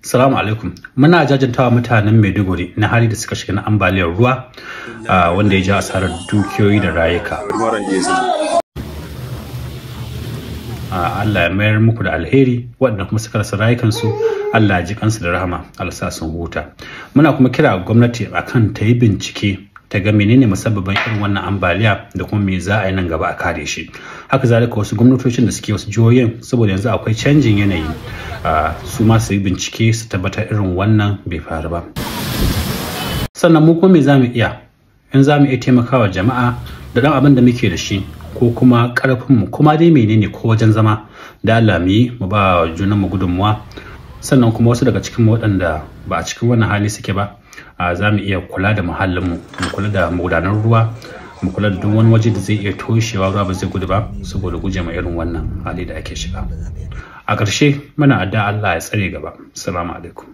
Salamu alaikum. Muna jajantawa mutanen Maiduguri na hali da suka shiga na ambaliyar ruwa wanda ya ja asarar dukiyoyi da rayuka. Allah ya mayar muku da alheri, waɗanda kuma suka rasa rayukansu Allah ya ji kansu da rahama, Allah sa sun huta. Muna kuma kira gwamnati akan ta yi bincike ta ga menene musabbabin irin wannan ambaliya da kuma me za a yi nan gaba a kare shi. Haka zalika wasu gwamnatocin da suke wasu jihohin, saboda yanzu akwai canjin yanayi, su ma su yi bincike su tabbatar irin wannan bai faru ba. Sannan mu kuma me za mu iya? In za mu iya taimakawa jama'a da ɗan abin da muke da shi ko kuma ƙarfinmu, kuma dai menene ko wajen zama, da Allah mu yi mu ba junanmu gudunmuwa. Sannan kuma wasu daga cikin waɗanda ba a cikin wannan hali suke ba, za mu iya kula da muhallinmu, mu kula da magudanan ruwa, mu kula da duk wani waje da zai iya toshewa ruwa ba zai gudu ba, saboda guje ma irin wannan hali da ake shiga. A ƙarshe muna addu'a Allah ya tsare gaba. Assalamu alaikum.